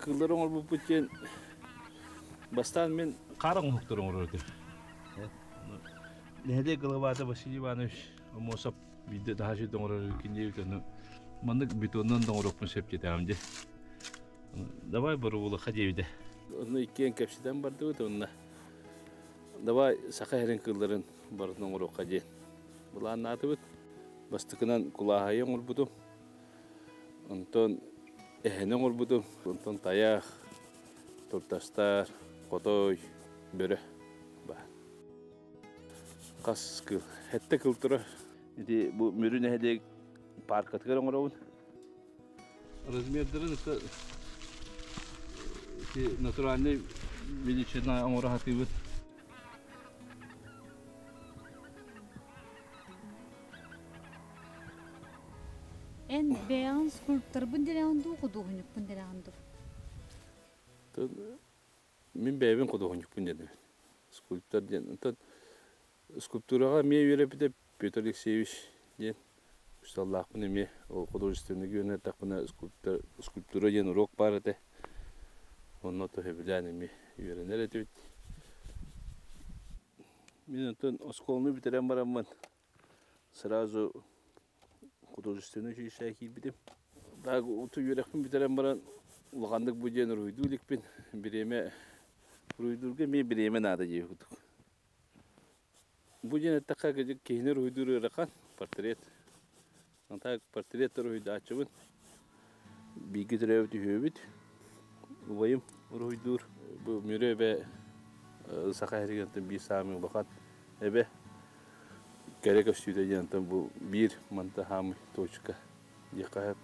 Кыыллары оҥорбуппут диэн бастаан мин хаар оҥоһуктары оҥорор этим. Нэһилиэк главата Василий Иванович Аммосов биирдэ таһаа сирдэ оҥорор киниэбит ону маннык бетонунан да оҥоруохпун сөп диэтэҕим дии. Давай боруобулахха диэбитэ. Онно иккиэн кэпсэтэн бардыбыт уонна давай саха сирин кыылларын барытын оҥоруохха диэн былааннаатыбыт. Бастакынан кулааһайы оҥорбутум. Онтон эһэни оҥорбутум. Онтон тайах, туртастар, хотой, бөрө баар. Хас кыл, сэттэ кыл турар. Ити бу Мүрү нэһилиэк пааркатыгар оҥоробун. Размердарын это ити натуральный величина оҥоро сатыыбыт. Эн бэйэҕин скульпторбун дирэҕин дуу, худуоһунньукпун дирэҕин дуу? Мин бэйэбин худуоһунньукпун диэн Скульптор диэн. Онтон скульптураҕа эмиэ үөрэппитэ Петр Алексеевич диэн учууталлаахпын эмиэ ол художественный үөрэнэртэхпинэ скульптор скульптура диэн уруок баар этэ. Онно сөбүлээн эмиэ үөрэнэр этибит. Мин онтон оскуоланы бүтэрэн бараммын сразу художественнай училищеҕа киирбитим. Так үөрэхпин бүтэрэн баран улаханнык бу диэн уруһуйдуу иликпин. Бириэмэ уруһуйдуурга эмиэ бириэмэ наада диэбит курдук. Бу диэн эттэххэ киһини уруһуйдуур ыарахан портрет. Так портрет уруһуйдааччыбын. Бииргэ төрөөбүт үһүөбүт. Убайым уруһуйдуур. Бу Мүрү эбэ Саха сиригэр биир саамай улахан эбэ. Кэрэ көстүүтэ диэн онтон бу биир манта хаамый точка диэххэ сөп.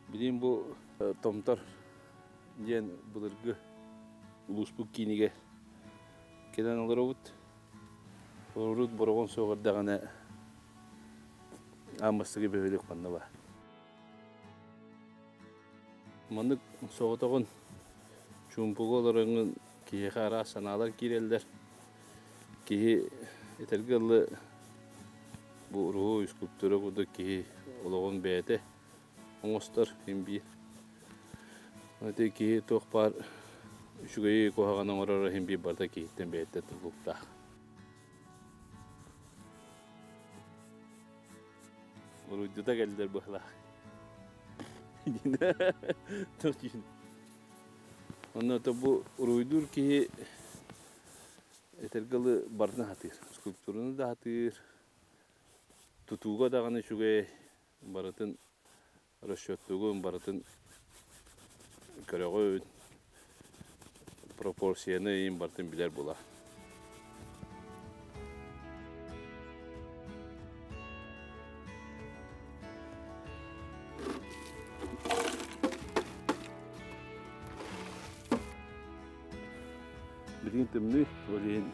Билигин бу Томтор диэн былыргы улууспут киинигэр кэлэн олоробут. Урут Бороҕон суох эрдэҕинэ аан бастакы бөһүөлэк манна баар. Маннык соҕотоҕун чуумпуга олороҥҥун киһиэхэ араас санаалар киирэллэр. Киһи этэргэ дылы бу уруһуй, скульптура курдук киһи олоҕун бэйэтэ оҥостор син биир. Ити киһи туох баар үчүгэйи куһаҕаны оҥороро иһин биир барыта киһиттэн бэйэтэ тутулуктаах. Уруйдута кэллэр быһылаах. Онно бу уруйдуур киһи этэргэ дылы барытын сатыыр. Скульптураны да сатыыр, тутууга даҕаны үчүгэй, барытын расчеттуугун, барытын көрөҕүн, пропорцияны иин барытын билэр була. Билигин тымныы, ол иһин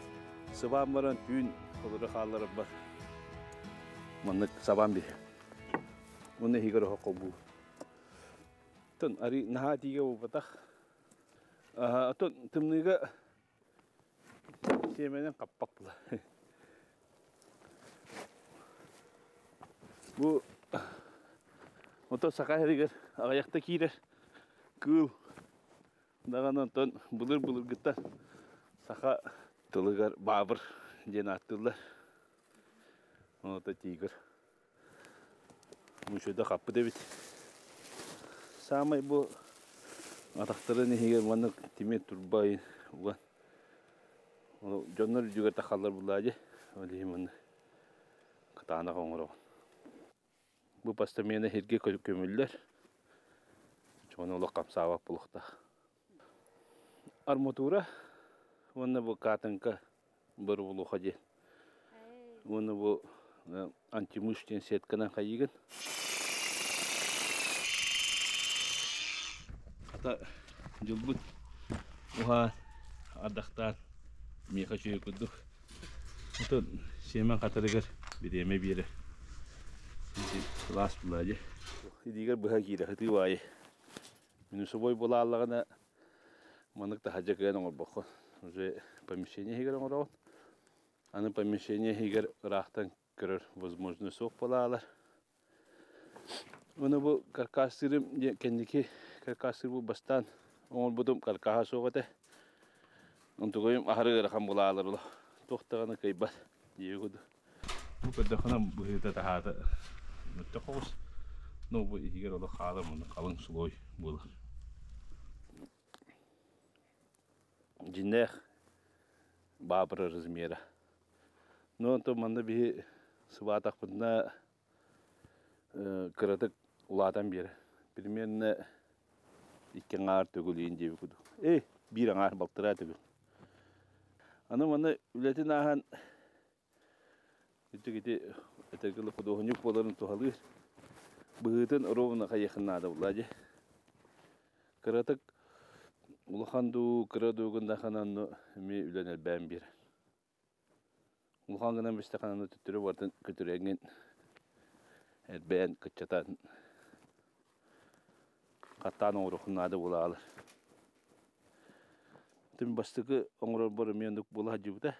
сыбаан баран түүн олоро хаалларарбар маннык сабаан биһэ. Уонна иһигэр оһох холбуур. Оттон арыы наһаа итиигэ буолбатах. Оттон тымныыга сиэмэнэн хаппах була. Бу ото саха сиригэр аҕыйахта киирэр кыыл даҕаны онтон былыр-былыргыттан саха тылыгар баабыр диэн ааттыыллар. Ону тигр. Мучуйда хаппыт эбит. Саамай бу атахтарын иһигэр маннык тимир турба уган дьоннор үрдүгэр тахаллар буллаа дии. Ол иһин манна кытаанах оҥороҕун. Бу постамена сиргэ көмүллэр. Чону олох хамсаабат буолуохтаах. Арматура уонна бу катанка боробулуоха диэн. Уонна бу антимыш диэн сетканан хайыыгын. Хата дьылбыт уһаан ардахтаан миэхэ үчүгэй курдук. Отон сиэмэн хатарыгар бириэмэ биэрэр. Сылаас булаа дии. Илиигэр быһа киирэ сытыы баайы. Минусовой булааллаҕына маннык таһырдьа кыайан оҥорбокко уже помещение иһигэр оҥороҕун. Аны помещение иһигэр ыраахтан көрөр возможность суох буолаалар. Уонна бу каркастыырым диэн кэнники Каркаастыыр бастаан оҥорбутум каркаһа суох этэ. Онтугайым аһары ыарахан булаалар ула. Туох даҕаны кыайбат диэби курдук. Бу көрдөххүнэ быһыыта таһаата мөттөх оҕус. Ну бу иһигэр олох хаалар муну халыҥ слой буолар. Дьиннээх баабыра размера. Ну онтон манна биһи сыбаатахпытына кыратык улаатан биэрэр. Примерно икки аҥаар төгүл иин диэбит курдук. Эй, биир аҥаар балтараа төгүл. Аны маны үлэтин ааһан ити ити этэргэ дылы худуоһунньук буоларын туһалыыр. Быһыытын ровно хайыахын наада буолла дии. Кыратык улахан дуу, кыра дуу гыннахына онно эмиэ үлэн элбээн биэрэр. Улахан гынан бистэххинэ төттөрү барытын көтүрэҥҥин эрбээн, кыччатан, хаттаан оҥоруоххун наада буолаалар. Тим бастакы оҥорорбор эмиэ оннук буола сылдьыбыта.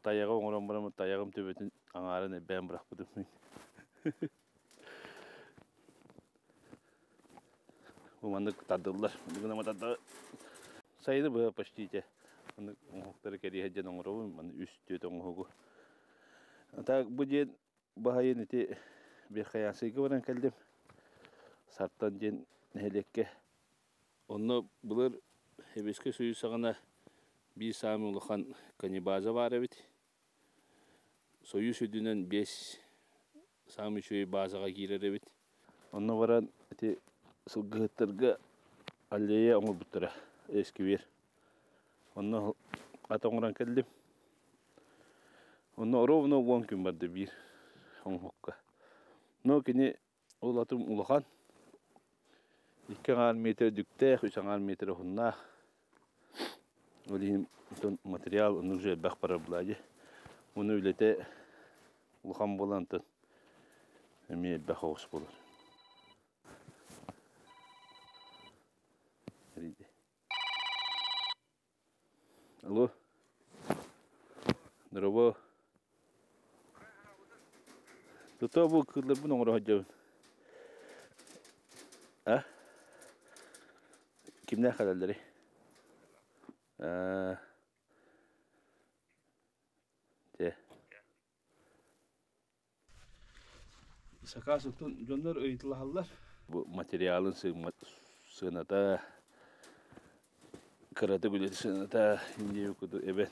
Тайаҕы оҥорон баран тайаҕым төбөтүн аҥаарын эрбээн бырахпытым. Бу маннык тардыллар. Маннык гына тарда сайыны быһа почти те маннык оҥоһуктары кэриэһэ диэн оҥоробун. Маны үс түөрт оҥоһугу. Так бу диэн баһайын ити Верхоянскайга баран кэллим. Сартан диэн нэһилиэккэ. Онно былыр Сэбиэскэй Союз саҕана биир саамай улахан конебаза баар эбит. Союз үрдүнэн биэс саамай үчүгэй базаҕа киирэр эбит. Онно баран ити сылгыһыттарга аллея оҥорбуттара, эсквер. Онно ат оҥорон кэллим. Онно ровно 10 күн барда биир оҥоһукка. Но кини ол атым улахан, икки аҥаар метр дүктээх, үс аҥаар метр уһуннаах. Ол иһин материал оннук же элбэх барар буолаа Уну үлэтэ улахан буолан онтон эмиэ элбэх оҕус буолар. Алло. Дорообо. Тута бу кыылларбын оҥоро сылдьабын. А? Кимнээх кэлэллэрий? Аа. Дьэ. Сакаас оттон дьоннор ыйыталаһаллар. Бу материалын сыаната кыратык үлэтин сыаната инньэ курдук эбэн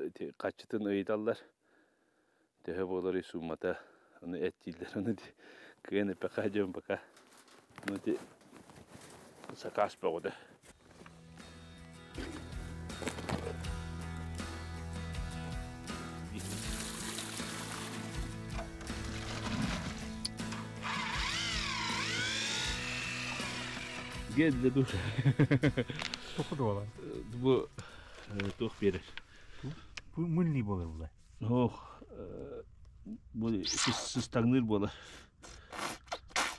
ити хаччытын ыйыталлар. Төһө буоларый суумата ону эт дииллэр ону кыайан эппэххэ дьон пока ну ити сакаас бөҕөтө. Гель для душа. Туох Бу туох биэрэр? Бу мыльный буолар була. Ох, бу сыстаҥныыр буолар.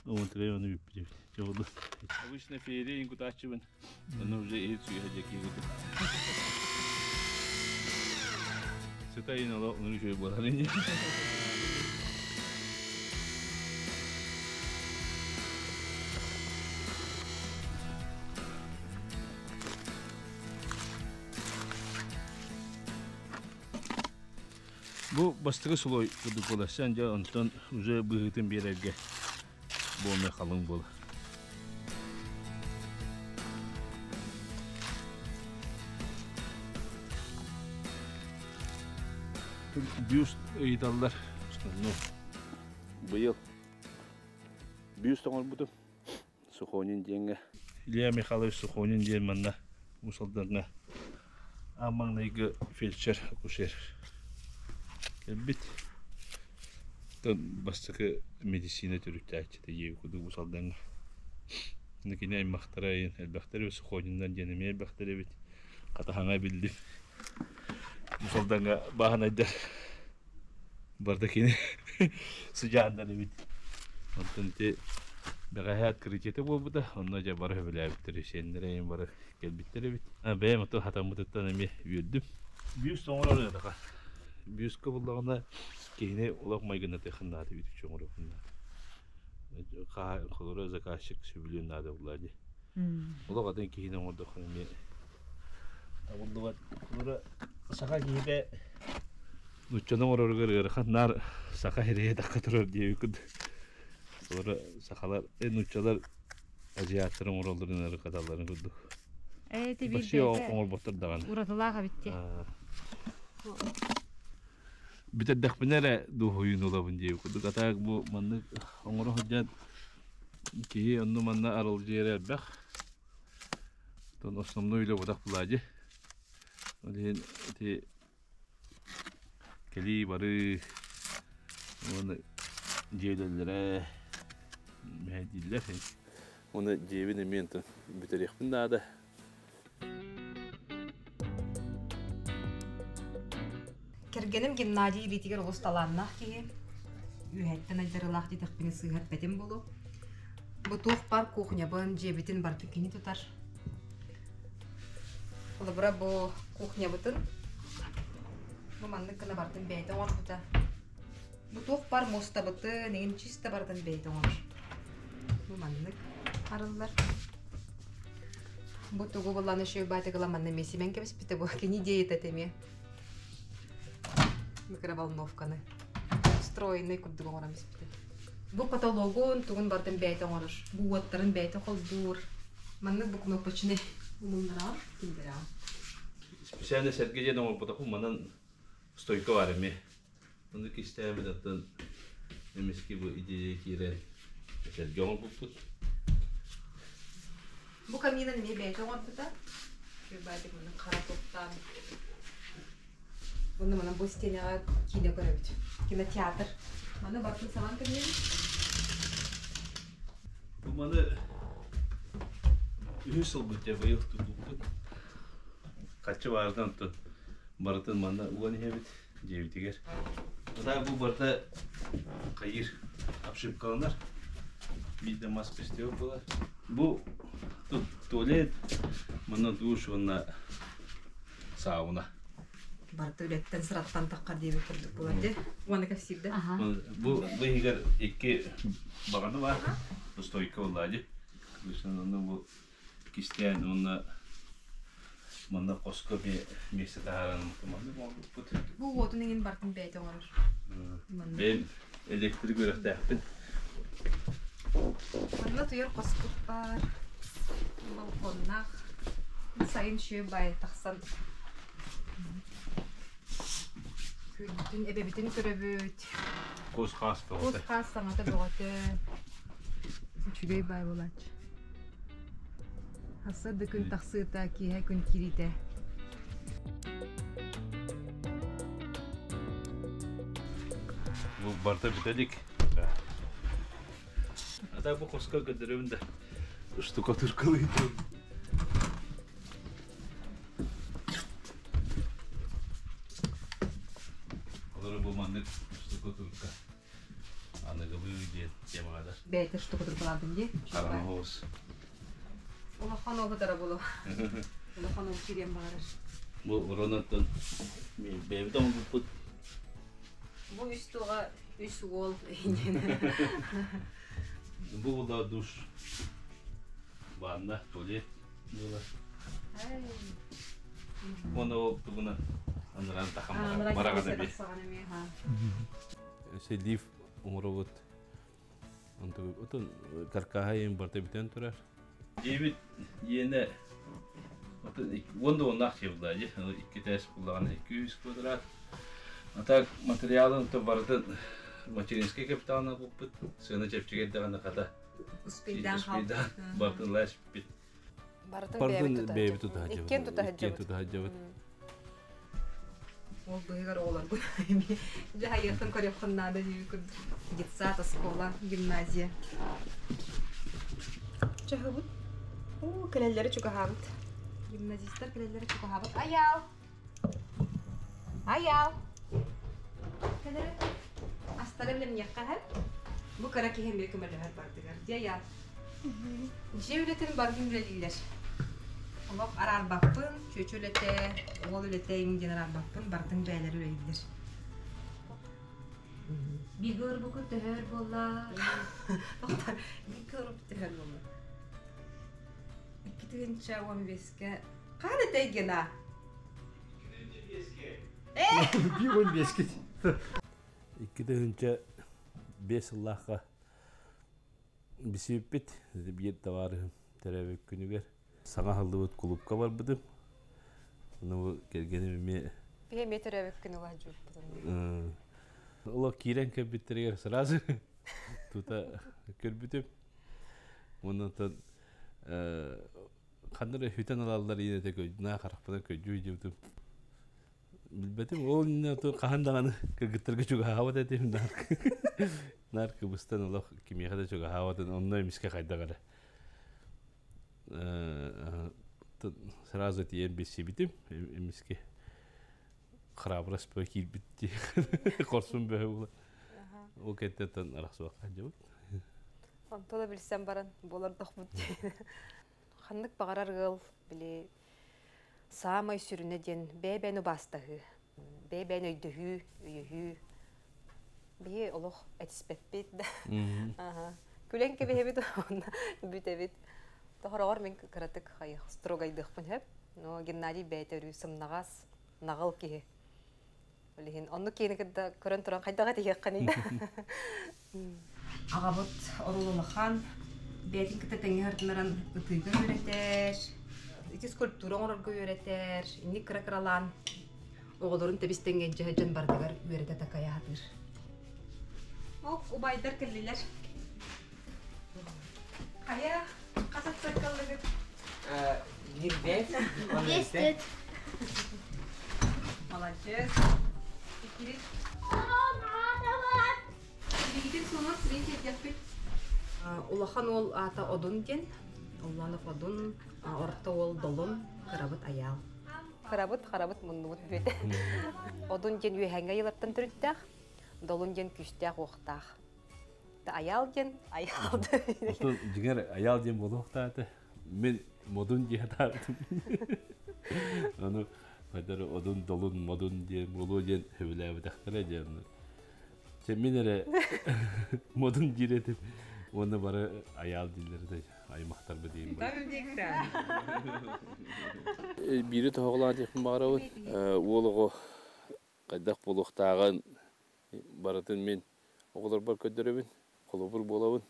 Онтугай ону бүппүт эбит. Обычно феерия кутааччыбын. Ону уже иһит сүйэ дьэки куту. Сыта ин оло ону үчүгэй буолар ини. Бу бастакы слой курдук буолар. Сен дьэ онтон уже быһыытын биэрэргэ буолмай халыҥ буолар. Бюст ыйыталлар. Ну, быйыл бюст оҥорбутум. Сухонин диэҥҥэ. Илья Михайлович Сухонин диэн манна Уус Алдаҥҥа аан маҥнайгы фельдшер, акушер кэлбит. Бастакы медицина төрүттээччитэ диэбит курдук Уус Алдаҥҥа. Кини аймахтара элбэхтэр эбит, Сухониннар диэн эмиэ элбэхтэр эбит. Хата хаҥа биллим. Уус Алдаҥҥа бааһынайдар барда кини сыдьааннар эбит. Онтон ити бэҕэһээ открытиета буолбута, онно дьэ бары сөбүлээбиттэр, сиэннэрэ эйин бары кэлбиттэр эбит. Бэйэм ото хатаммытыттан эмиэ үөрдүм. Бюст оҥорор ыарахан. Бюстка буллаҕына киһини олох майгыннатыаххын наада, үтүччү оҥоруоххун наада. Холобура заказчик сөбүлүүн наада буолла дии. Олох атын киһини оҥордоххуна эмиэ табыллыбат. Холобура саха киһитэ нууччаны оҥороругар ыарахан наар саха сирэйэ тахха турар диэбит курдук. Холобура сахалар, нууччалар азиаттар оҥороллорун ыарырҕаталларын курдук. Ээ, ити биир Вообще бэйэтэ оҥорботтор даҕаны. уратылаах эбит дии. Бүтэрдэхпинэ эрэ дуоһуйууну ылабын диэбит курдук. А так бу маннык оҥоро сылдьан киһи онно-манна аралдьыйара элбэх. Оттон основной үлэ буотах буолаа дии. Ол иһин ити кэлии барыы уонна дьиэлэллэрэ мэһэйдииллэр. Уонна дьиэбин эмиэ онтон бүтэриэхпин наада. Кэргэним Геннадий илиитигэр олус талааннаах киһи. Үөһэттэн айдарыылаах диэтэхпинэ сыыһа эппэтим буолуо. Бу туох баар кухнябын, дьиэбитин барытын кини тутар. Холобура бу кухнябытын бу маннык гына барытын бэйэтэ оҥорбута. Бу туох баар муостабытын, эҥин чисто барытын бэйэтэ оҥорор. Бу маннык арыллар. Бу тугу буллааны үчүгэй баатыгыла манна эмиэ симэн кэбиспитэ бу кини идеята этэ эмиэ. Микроволновканы. Встроенный курдук оҥорон испитэ. Бу потологун тугун барытын бэйэтэ оҥорор. Бу уоттарын бэйэтэ холбуур. Маннык бу кнопочный умуллараҕын, киллэрэҕин. Специально сэргэ диэн оҥорботохпун манан стойка баар эмиэ. Ону кистээбит оттон эмискэ бу идея киирэн сэргэ оҥорбуппут. Бу каминаны эмиэ бэйэтэ оҥорбута. Баатик маны хара туттаан. Уонна манан бу стенаҕа киинэ көрөбүт. Кинотеатр. Маны барытын саҥан көрүөбүт. Бу маны үһүс сылбыт дьэ быйыл тутууппут. Хаччы баарынан оттон барытын манна уган иһэбит дьиэбитигэр. Ата бу барыта хайыыр обшивкаланар. Биирдэ мас көстүө буолар. Бу тут туалет, манна душ уонна сауна. Барыта үлэттэн сыраттан тахха диэбит курдук буолар дии. Уонна кэпсиирдэ. Бу бу иһигэр икки баҕана баар. Стойка буолла дии. Онно бу кистээн уонна манна хоско миэстэ таһааран маннык оҥорбуппут. Бу уотун иҥин барытын бэйэтэ оҥорор. Бэйэм электрик үөрэхтээхпин. Манна утуйар хоспут баар. Балконнаах. Сайын үчүгэй баайы тахсан күлбүтүн, эбэбитин көрөбүт. Кус-хаас бөҕөтө. Кус-хаас саҥата бөҕөтө. Үчүгэй баай буолааччы. Хасса да күн тахсыыта, киэһэ күн киириитэ. Бу барыта бүтэ илик. А так бу хоско көрдөрөбүн да штукатуркалыйдым. Олору бу маннык штукатурка. Аныгылыы диэн темаҕа да. Бэйэтэ штукатуркалаабын дии. Хараҥа оҕус. Улахан оҕутара булу. Улахан оҕу кириэн баҕарар. Бу уронаттан бэйэбит оҥорбуппут. Бу үс туоҕа үс уол Бу була душ ванна, туалет буолар. Уонна ол тугуна анаран тахан бараҕын эби. Селив оҥоробут. Отон каркаһа иин барыта бүтэн турар. Дьиэбит иэнэ уон да уоннаах дьиэ булла дии. Икки этээс буллаҕына 200 квадрат. А так материалын то барытын материнскай капиталына булпут. Сыана чэпчэки эрдэҕинэ хата Успейдаан успейдаан барытын ласпит. Барытын Барытын бэйэбит бэйэбит тутаһдьабыт. Иккиэн Иккиэн тутаһдьабыт. тутаһдьабыт. Ол быһыгар оҕолоргун эмиэ дьаһайыаххын көрүөххүн наада диэбит курдук. Детсад, оскуола, гимназия. Чаһыбыт. Оо, кэлэллэри чугаһаабыт. Гимназистар кэлэллэри чугаһаабыт. Айаал! Айаал! Кэлэрэ. Астары билэмниэххэ һэ. Бу кыра киһи эмиэ көмөлөһөр бардыгар. Дьэ, айаал. Дьиэ үлэтин барытын үлэлииллэр. Олох араарбаппын, чүөчэ үлэтэ, уол үлэтэ иҥ диэн араарбаппын, барытын бэйэлэрэ үлэлииллэр. Бииргэ олорбуккут төһө өр буолла? Бииргэ олорбут төһө өр буолла? 2015-ке хаһан этэй Гена? 2015-ке. 2005 сыллаахха бисиппит биир табаарыһым төрөөбүт күнүгэр саҥа аһыллыбыт кулуупка барбытым. Ону кэргэним эмиэ Биһи эмиэ төрөөбүт күн улаһдьууппутун. Олох киирэн кэлбиттэригэр сразу тута көрбүтүм. Оннотон ханна эрэ хүтэн ылаллар иинэтэ көйдүнаа харахпынан көйдүү дьыбытым. Билбэтим, ол иннинэ хаһан даҕаны кыргыттарга чугаһаабат этим наар наар кыбыстан олох кимиэхэ да чугаһаабатын онно эмискэ хайдах эрэ сразу тиийэн билсибитим эмискэ храбрость киирбит дии хорсун бөһө була ол кэнниттэн арахсыбакка дьыбыт. Онто да билсэн баран буолардахпыт дии. Ханнык баҕарар ыал били саамай сүрүнэ диэн бэйэ-бэйэни убаастаһыы, бэйэ-бэйэни өйдөһүү, өйөһүү. Биһи олох этиспэппит да. Күлэн кэбиһэбит уонна бүтэбит. Тохороҕор мин кыратык строгайдыахпын сөп. Но Геннадий бэйэтэ өрүү сымнаҕас, наҕыл киһи. Ол иһин оннук киһини кытта көрөн туран хайдах этиһиэххиний да. Аҕабыт орул улахан, бэйэтин кытта тэҥҥэ сырытыннаран ытыыга үөрэтэр, ити скульптура оҥорорго үөрэтэр, инник кыра-кыралаан оҕолорун тэбис-тэҥҥэ илдьэ сылдьан барытыгар үөрэтэ такайа сатыыр. Ок, убайдар кэллилэр. Хайа, хас аттар каллыгыт? Биир Биэс төрт. Молодец. Иккирит. Билигитин суунар сирин тиэрдиэхпит. Улахан уол аата Одун диэн. Улланов Одун, орто уол Долун, кырабыт Айаал. Кырабыт, харабыт муннубут бүөтэ. Одун диэн үөһээҥҥи айылартан төрүттээх, Долун диэн күүстээх уохтаах. Айаал диэн Айаал. Отон дьиҥэр Айаал диэн буолуохтаата. Мин модун дии сатаабытым. Ону хайдары одун долун модун диэн буолуо диэн сөбүлээбэтэхтэрэ диэн. Чэ мин эрэ модун диир этим. Уонна бары Айаал дииллэр этэ аймахтарбыт диэн. Биири тоһоҕолоон диэхпин баҕарабын. Уол оҕо хайдах буолуохтааҕын барытын мин оҕолорбор көрдөрөбүн, холобур буолабын.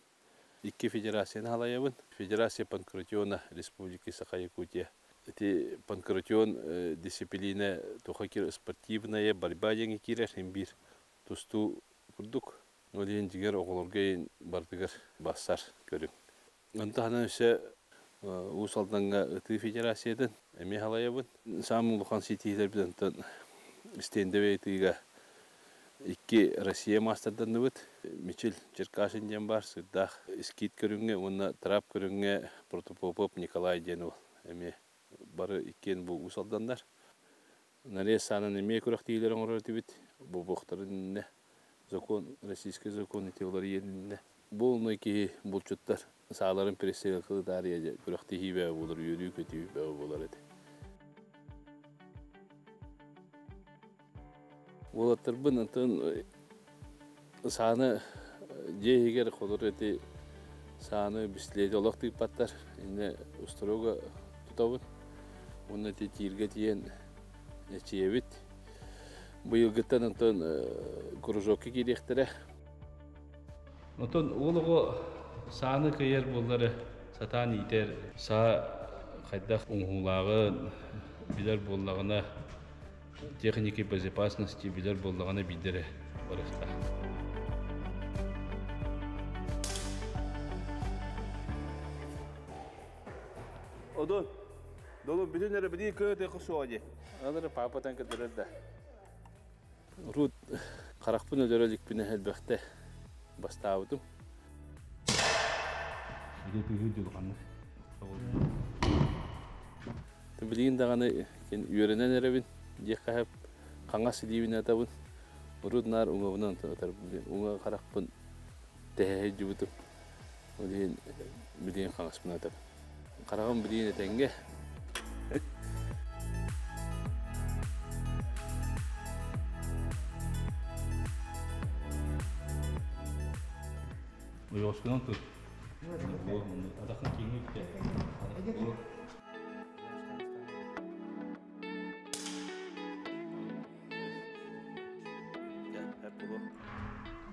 Икки федерацияны халайабын. Федерация панкратиона Республики Саха-Якутия. Ити панкратион дисциплина туха спортивная борьба диэҥи киирэр син биир тустуу курдук. Ол иһин дьиҥэр оҕолорго барытыгар барсар көрүҥ. Ону таһынан өссө Уус Алдаҥҥа ытыы федерациятын эмиэ халайабын. Саамай улахан ситиһиилэрбит онтон стендовэй ытыыга икки Россия маастарданныбыт. Мичил Черкашин диэн баар сырдаах скит көрүҥҥэ уонна трап көрүҥҥэ Протопопов Николай диэн уол эмиэ бары иккиэн бу Уус Алданнар. Нарез саанан эмиэ күрэхтэһиилэр оҥорор этибит. Бобуохтарын иннинэ закон, российский закон ити уларыйыан иннинэ. Бу онно киһи булчуттар сааларын перестрелка ытаарыйа күрэхтэһии бөҕө буолар, үөрүү-көтүү бөҕө буолар этэ. Уолаттарбын онтон сааны дьиэ иһигэр холор эти сааны бистилиэти олох тыыппаттар. Иннэ устуруга тутабын. Уонна ити тииргэ тиийэн эчийэбит. Быйылгыттан онтон кружокка киириэхтэрэ. Онтон уол оҕо сааны кыайар буоллар сатаан иитэр, саа хайдах оҥоһуулааҕын билэр буоллаҕына, техники безопасности билэр буоллаҕына биирдэ эрэ барыахтаах. Одун, долун бүтүн эрэ билии кыа суоҕа дии. Анары паапатан көрдөрөр да. Урут харахпын өлөрө иликпинэ элбэхтэ бастаабытым. Ити тыһыы дьулҕаннык. Билигин даҕаны үөрэнэн эрэбин диэххэ сөп. Хаҥас илиибин атабын. Урут наар уҥабынан атарбын. Уҥа харахпын тэһэ сылдьыбытым. Ол иһин билигин хаҥаспын атабын. Хараҕым билигин этэҥҥэ. Ойоҕоскунан тут. Адахын киҥи үктэ.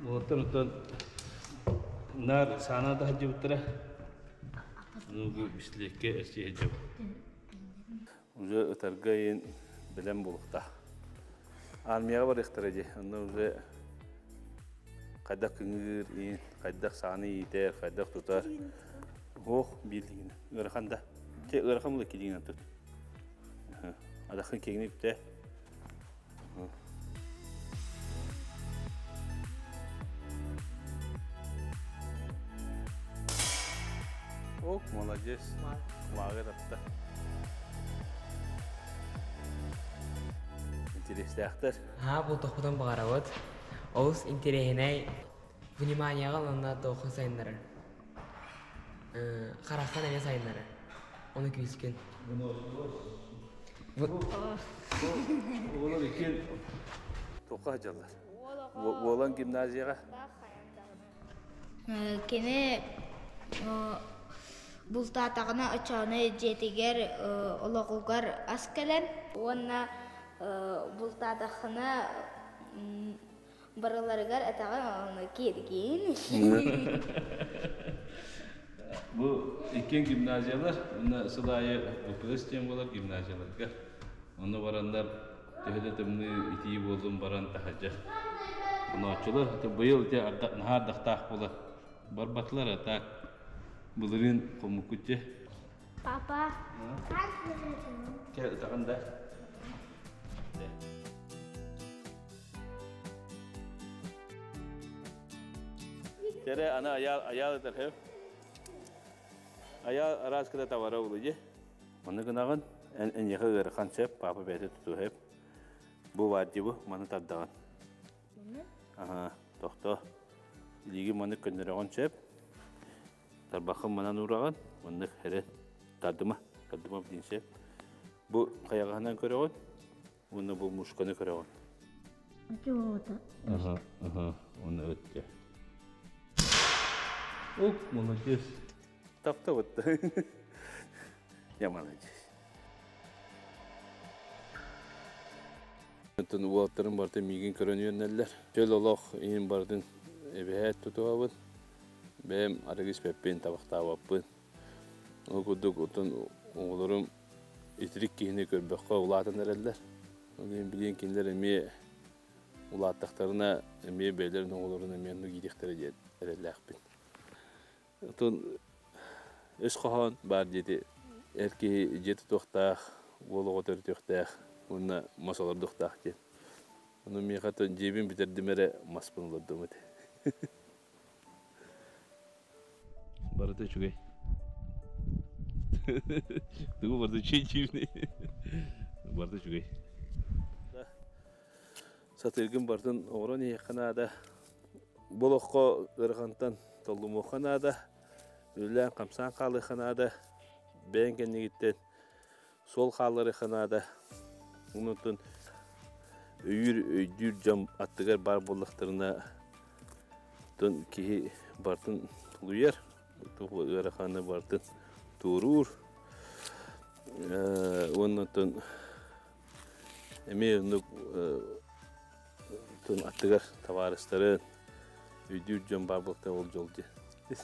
Уолаттар оттон наар саана да сылдьыбыттара. Ну бу бислекке эрчийэ сылдьабыт. Уже ытарга иин бэлэм буолуохтаах. Армияҕа барыахтара дии. Онно уже хайдах кыҥыыр иин, хайдах сааны иитэр, хайдах тутар. Ох, биир ыарахан да. Те ыарахан була килиҥин тут. Адахын киҥни үктэ. Ох, молодец. Лагерь атта. Интереслээхтэр. Haa бултахпытын баҕарабыт. Олус интэриэһинэй. Вниманияҕа ылынна туохха сайыннарар. Хараххан эмиэ сайыннарар. Ону күүскүн. Оҕолор иккиэн туохха сылдьаллар? Уолан гимназияҕа? Кини бултаатаҕына очоону дьиэтигэр олоҕугар ас кэлэн уонна бултаатаххына барыларыгар этэҕин ону киэргиин. Бу иккиэн гимназиялар, уонна сыл аайы ВПС диэн буолар гимназияларга. Онно бараннар төһө да тымныы итии буоллун баран таһырдьа хонооччулар. Быйыл ити наһаа ардахтаах буолан барбатылар, а так былырыын хоммуккут дьэ. Папа. Кэл ытаҕын да. Тере аны аяал аяал этэр хэп. Аяал араас кыда тавара улуйе. Маны гынаҕын эн эньиэхэ ыарахан сөп, папа бэйэтэ туту хэп. Бу баар дии бу, маны тардаҕын. Аха, тохто. Илиги маны көннөрөҕүн сөп. Тарбаххын манан уураҕын, маннык эрэ тардыма, тардыма диэн сөп. Бу хайаҕаһынан көрөҕүн, уонна бу мушканы көрөҕүн. Ага, ага, уонна өттө. О, молодец. Таптабыт. Я молодец. Оттон уолаттарым барыта миигин көрөн үөрэнэллэр. Чөл олох иһин барытын эбэһээт тутуһабын. Бэйэм арыгы испэппин, табахтаабаппын. Ол курдук оттон оҕолорум итирик киһини көрбөххө улаатан эрэллэр. Ол иһин билигин кинилэр эмиэ улааттахтарына эмиэ бэйэлэрин оҕолорун эмиэ оннук иитиэхтэрэ диэн эрэллээхпин. Оттон өс хоһоон баар диэти эр киһи дьиэ тутуохтаах, уол оҕо төрүтүөхтээх уонна мас олордуохтаах диэн. Ону миэхэ оттон дьиэбин бүтэрдим эрэ маспын олордум этэ. Барыта үчүгэй. Тугу барыта үчүгэй диибиний? Барыта үчүгэй. Сатыыргын барытын оҥорон иһиэххэ наада. Бу олоххо ыарахантан толлумуохха наада. Үлэлээн-хамсаан хаалыахха наада. Бэйэҥ кэннигиттэн суол хаалларыахха наада. Онтон өйүүр, өйдүүр дьон аттыгар баар буоллахтарына, оттон киһи барытын тулуйар, ыараханы барытын туоруур. Уонна оттон эмиэ оннук аттыгар табаарыстарын өйдүүр дьон баар буолта ол дьол диэн.